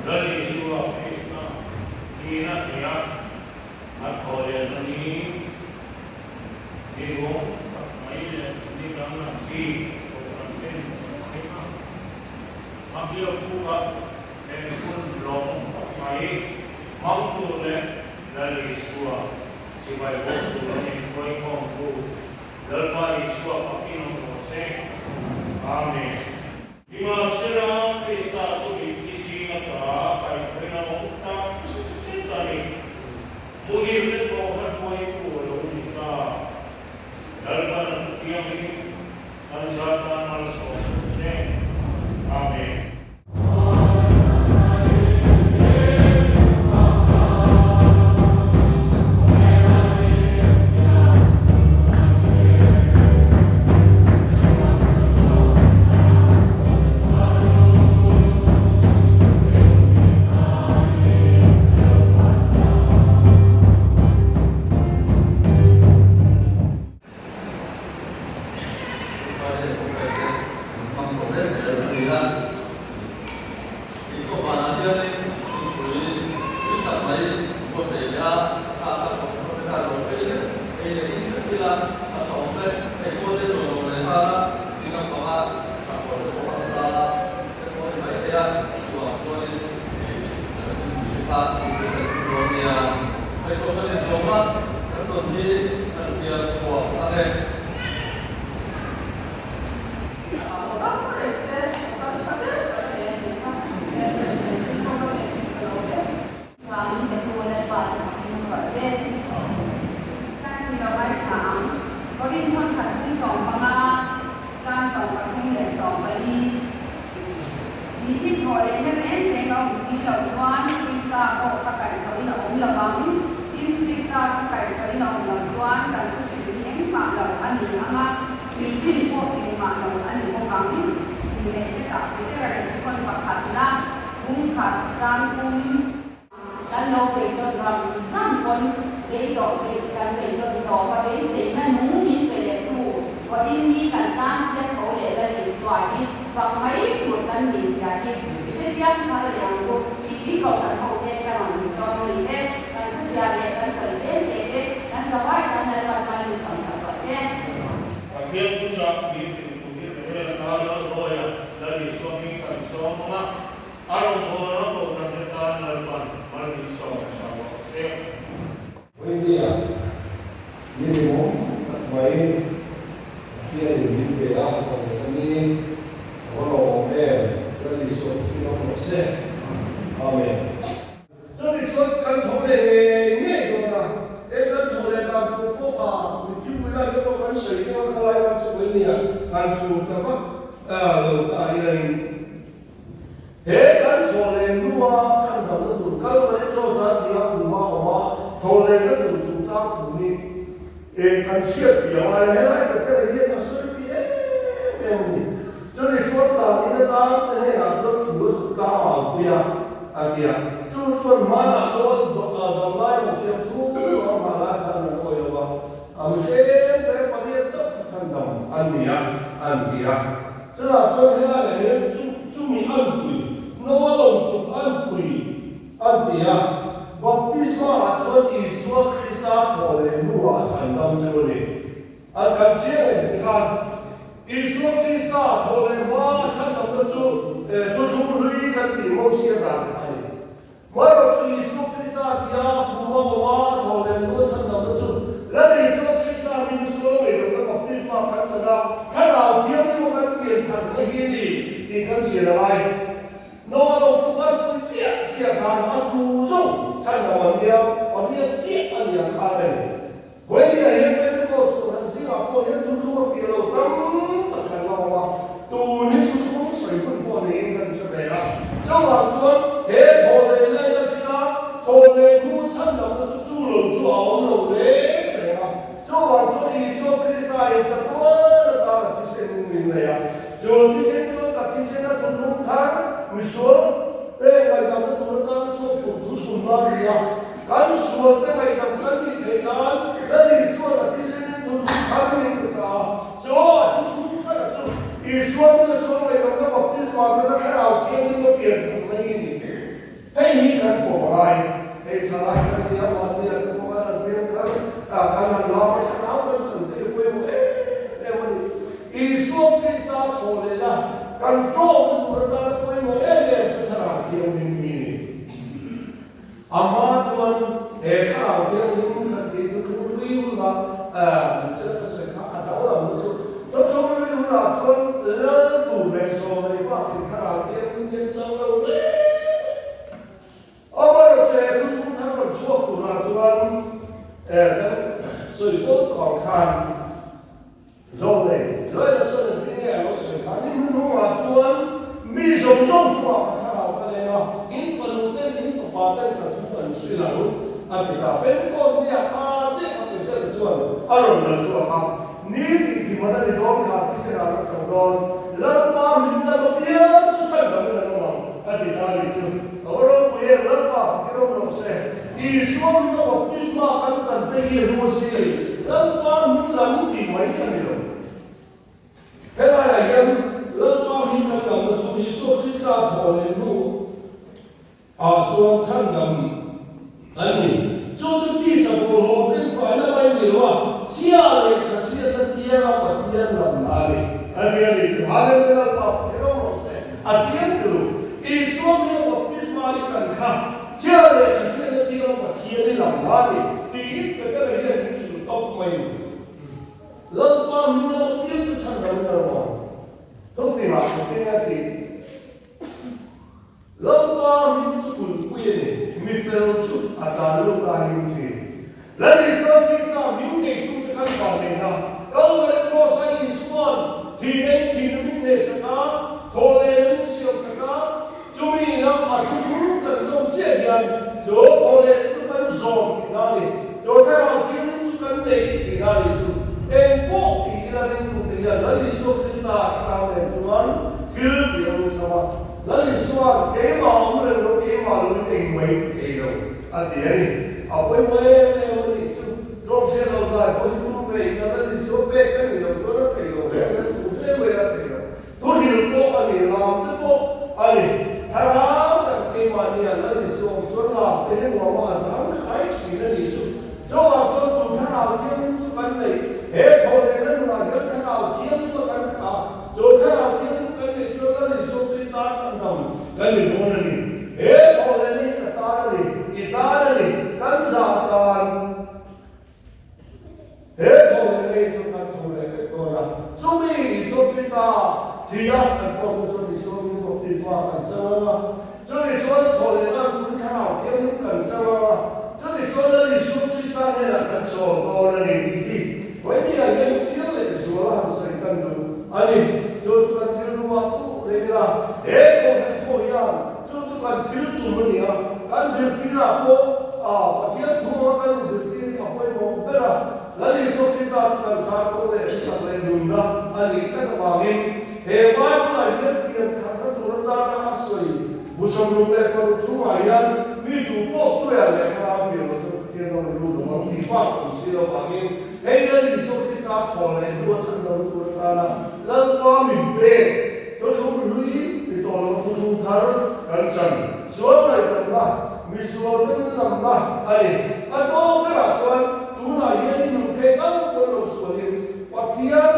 Lal Isua Krista hnihna hnia a thawhlehna ni ni ruang tak mai leh ni danglam chi kohhran ten kan thleng a. A biakbukah heng hun lawmawm tak mai hmang tur leh Lal Isua chibai bawk tura min hruaikhawmtu Lalpa Isua fakin awm rawh se. Amen. Nimahsela, Krista chu mitthi zinga ta kaihhruaina awm tak zet a ni. Muhil te thawhna hruaitu a lo ni ta. Lalpan a thutiangin kan zatan malsawm rawh se. Amen. Friday pawh te an hmang chho mek zel a ni a. Inkhawhvanah hianin thingpui tui tak mai an buatsaih leh a, kha kha kohhran te khan lo phei vek ei leh in vek ila a tha awm e. Hei pawh te nuam lo leh nghal a, ni lampanga thla te pawh a sa te pawh a ni mai thei a, chuvang chuanin hei kan thingpui te kha in vek kan tum dawn nia. Hei kohhran inzawma kan rawn hi kan zial chhuak ang e. Min pawh engmah lo a ni bawk ang. Inneih te tak Petera leh chuan pakhatna bungkhat tlangpum kan lo beidawn ram ram pawn beidawh beih kan beidawn tawp a beiseina nung min pe leh tu vawiin ni kan tan hian tho leh la ni suai hi fak mai tur kan ni zia hi i hrechiang thar leh ang u tih hi kohhran ho te ka rawn insawn a ni e. Kan thuchhiah leh kan sawi tlem te te kan zawai kan Lalpan hman min sawm sak tawh che. Pathian thuchah min hrilh tur hi Reverend Lalawia Lal Isua hming kan sawm ang a, a rawngbawlna kohhran te tan Lalpan mal min sawm sak rawh se. India ni ringawm tak mai Pathianin min pe a, ka leh a ni. A va lawmawm em! Lal Isua thukin awm rawh se. Amen. Chumi chuan kan tho leh ngei ngei dawn a, he kan tho leh dan tur pawh a mithimpui lai te pawh kan sawi teuh a, khalai ram chu pawhin nia han thlur ta vak lo ta ila in he kan tho leh hnua chhan damna tur kal mai Kross-a tia kum a awm a, tho lehna tur chungchang thu hi e kan hriat fiah ngai a, helai Petera hian a sawi fiah em em a ni. Chumi chuan tan in atan te hnenah chuan thu a zuk tlang a alpui a, a ti a. Chu chuan hmanah dawn damlai rawn siam chhung chuan a hmah lai khan an awi lo va, a mi tlem tlem pariat chauh kha chhan dam an ni a, an ti a. Chutah chuan helaiah hian chu chumi anpui, Noa lawmtuk anpui an ti a. Baptisma ah chuan Isua Krista thawh leh hnuah a chhan dam chu a ni. An kan chiang em ti khan Isua Krista thawh leh hma a chhandamna chu thuthlung hlui kan tih Mosia dan a ni. Marawh chu Isua Krista tia phuma awma a thawh leh hnu a chhandamna chu Lal Isua Krista min sual ngei lohna baptisma kan chan a, Thlarau Thianghlim a kan pian tharna hi a ni tih kan chian a ngai. Noa lo pu kan pui chiah chiah khan a tu zawng chhandam an nia, pariat chiah a ni ang khan a ni. Vawinia hian Pentecost kohhran zingah pawh hian thuthlung a fiah lo tam tak kan la awm a, tun hi thuthlung sawi hun pawh niin kan hre ve a. Chuvang chuan he thawhleh laina hrilha thawhleh hnu chhan lamna chu chu lo chu a awm lo reng reng a. Chuvang chuan Isua Krista in chatuan atan a thisen min nei a, chu thisen chuan ka thisen a thuthlung thar misual te ngaihdamna tur atana chhuak tur thuthlunna a ni a. Kan sualte ngaihdam kan nih theih nan Lal Isua'n a thisenin thuthlung thar min pe ta a. Chu a thuthlung thara chu Isua nuna sual ngaihdamna baptisma atana Thlarau Thianghlim a pian that mai a ni. Hei hi kan pawm a ngai. Hei thalai kan nia, mahni a te pawh khan an piang thar a, kan han la far thlarau kan chan te hi pawimawh em em a ni. Isua Krista thawh lehna kan tlawmna tur atana pawimawh em em chu Thlarau Thianghlim hi a ni. Amah chuan he Thlarau Thianghlim kan tih chu thu hlui hunah che ka sawi kha a danglam na chu chu thu hlui hunah chuan lal tur leh zawlnei bakin Thlarau Thianghlim hi an chang lo reng a. Amaherawhchu he thuthlung thar rawn chhuak turah chuan kan sawi fo tawh ang khan, Zawlnei, Joela chuan engtin nge a lo sawi kha? Ni hnuhnungah chuan mi zawng zawng chungah ka thlarau ka leng a, in fanu ten, in fapa ten ka thu an hrilh ang, a ti ta. Pentecost nia kha chiah kha Petera chuan a rawn la chhuak a, Ni tih thim an a ni dawn kha, thisen ah ka chho dawn, Lalpa min lam apiang chu chhan dangin an awm ang, a ti ta a nih chu. Ka va ropui em, Lalpa fak i rawm rawh se. Isua hming a baptisma kan chan te hi a hnu a si, Lalpa hming lam tih mai a ni lo. Helaiah hian Lalpa hming kan lamna chu Isua Krista thawh leh hnu ah chuan chhandam an ni. Chu chu tisa bawlhhlawh tlengfaina mai ni lo a, chhia leh tha hriatna thianga Pathian lamna a ni. A ti a ni chu. Hallelujah Lalpa fak i rawm rawh se. A chiang tulu. Isua hming a baptisma i chan kha Thil leh thihriatna thil a Pathian i lam hla ni tiin Petera hian min hrilh tawp mai ni. Lalpa hming lama piang chu chhan lo in a lo ang. Thufingah ka keng a ti. Lalpa hming chu kulhpui a ni, mi fel chu a tlan lut a him thin. Lal Isua Krista hming neitute kan van neihna Kalvari Cross a Isua'n thihna in thihna min hnehsak a, thawhlehna min siamsak a, chumi ina a thuthur kan zawm chiah hian chaw thawhlehna chu kan zawm tihna a ni, chaw thlarau thianghlim chu kan nei tihna a ni chu eng pawh ti ila ringtute hian Lal Isua Krista thlarau nen chuan thil tih a awlsam a, Lal Isua'n keimah awm reng lo keimah lo in engmah in ti thei lo. A ti a ni. A pawimawh em em a nih chu. Tlawm hriat lo zai pawh hi tum ve in a la ni sual pek ka ni lo chuan a thei lo reng reng thu hle mai a thei lo. Thu hril pawh a ni, lam te pawh a ni. Thlarau tak keimahni a la ni suam chuan lam te hi nuam a zang khai thin a nih chu. Chuvang chuan chu thlarau thianghlim chu kan nei. He thawhlehna nunah hian thlarau thianghlim a kan kha a, chu thlarau thianghlim kan neih chuan Lal Isua Krista chhandam kan ni dawn a ni. He thawhlehna hi ka tan a ni, i tan a ni, kan zah tan. He thawhlehna hi chu kan tho leh vek dawn a, chumi Isua Krista thih a kan tawkna chuan Isua min baptisma kan chang ang a, chumi chuan thawhlehna min thlarau thianghlim kan chang ang a, chumi chuan Lal Isua Krista hnenah kan chawl dawn a ni tih hi Vawinia hian chiang leh zual a han sawi kan duh a ni. Chu chu kan rilru ah tuh reng ila, he kohhran pawh hian chu chu kan thil tum a ni a, kan zirtir ah pawh Pathian thu anga kan inzirtir hi a pawimawh ber a, Lal Isua Krista chu kan kar kawng leh hriat leh nunna a nih tlat avangin he Bible ah hian pian tharna tur atana a sawi 26 chungah hian mi tu pawh tuia leh thlarau pian lo chuan Pathian ram a lut lo ang tih bak awm si lo vangin hei Lal Isua Krista thaw leh hnu a chhan lo tur atana Lalpa min pek thuthlung hlui ni tawh lo thuthlung thar kan chan sual ngaihdamna misual te min lamna a ni. A tawp berah chuan tunah hian i nun phei ang pawn lo sualin Pathian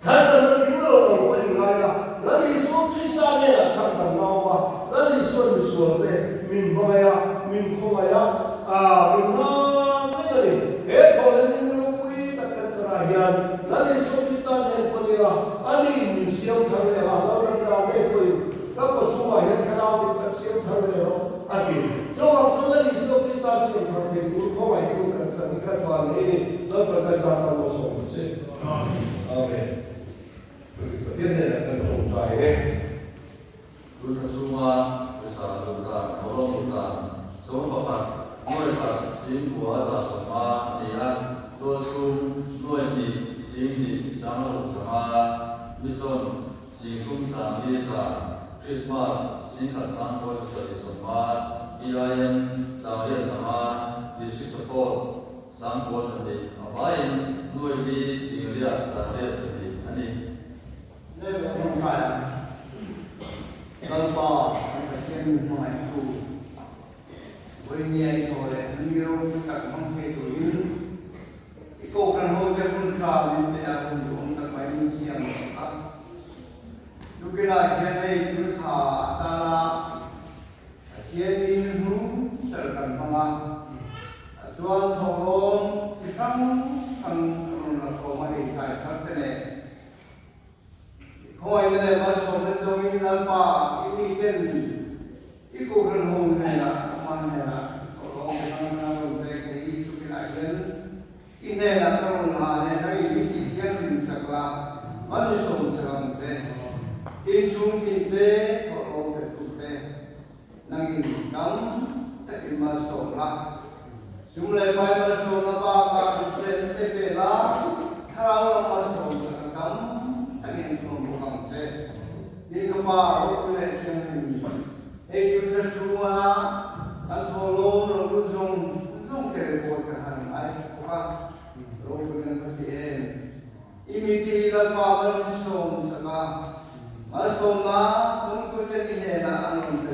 Chhandamna thil lo awm pawh in ngai la, Lal Isua Krista hnenah chhandamna a awm a, Lal Isua'n misual te min hmangaih a, min khawngaih a, min nghak reng a ni. He thawhlen in ropui tak kan chanah hian Lal Isua Krista hnen pawn ila, ani min siam thar leh a, Lal Davida ngei pawhin ka kawchhungah hian thlarau dik tak siam thar leh rawh a ti. Chuvang chuan Lal Isua Krista siam thar thei tur khawngaihtu kan chan hi kan van nei ni, Lalpan kan zat tan mawlsawm ang che. Amen. Pathian hnenah kan tawngtai e. Tun thla chhunga pawisa luh dan, thawhlawm luh dan, 11 nuai khat sing kua 150 a ni a, tual chhung nuai hnih sing hnih sang ruk zanga, Missions sing thum sang li za, Krismas sing khat sang kua 750, PIM sang riat zanga, District Support Sangkua 2 a vaiin nuai li singriat sangriat 2 a ni. Lei lo rawng kai ang. Lalpa kan Pathian min hmangaih. tu Vawinia i thaw leh ni ropui tak hmang thei turin i kohhran hote hun tha min pe a, hun duhawm tak mai min siam sak a. Tukinah hian hei thil tha atana Pathianin hnu tel kan hmang a, a chuan thawhlawm chi hrang hrang rawn la khawm a hei thlai thar te nen. I khawngaihna leh malsawmna zawngin Lalpa i miten i kohhran ho hnenah ama hnenah thawhlawm chi hrang hrang rawn pek thei i tukinah hian i hnenah ka rawn hlan e, hei mi tih thianghlim sak la, malsawm sak ang che. Inchhung tin te thawhlawm pe tu te. Nangin tam takin malsawm la, sum leh pai malsawmna bakah hrisel te pe la, thlarau lam malsawm chak a tam takin thuam bawk ang che. Tin ka Pa ropui leh thianghlim ni, hei chu thla chhunga kan chhawlawm lo lut zawng zawng te report ka han ngaithla bawk a, ropui kan va ti em. I mite hi Lalpa malsawm sak a, malsawmna dawngtute i hnenah an rawn pe.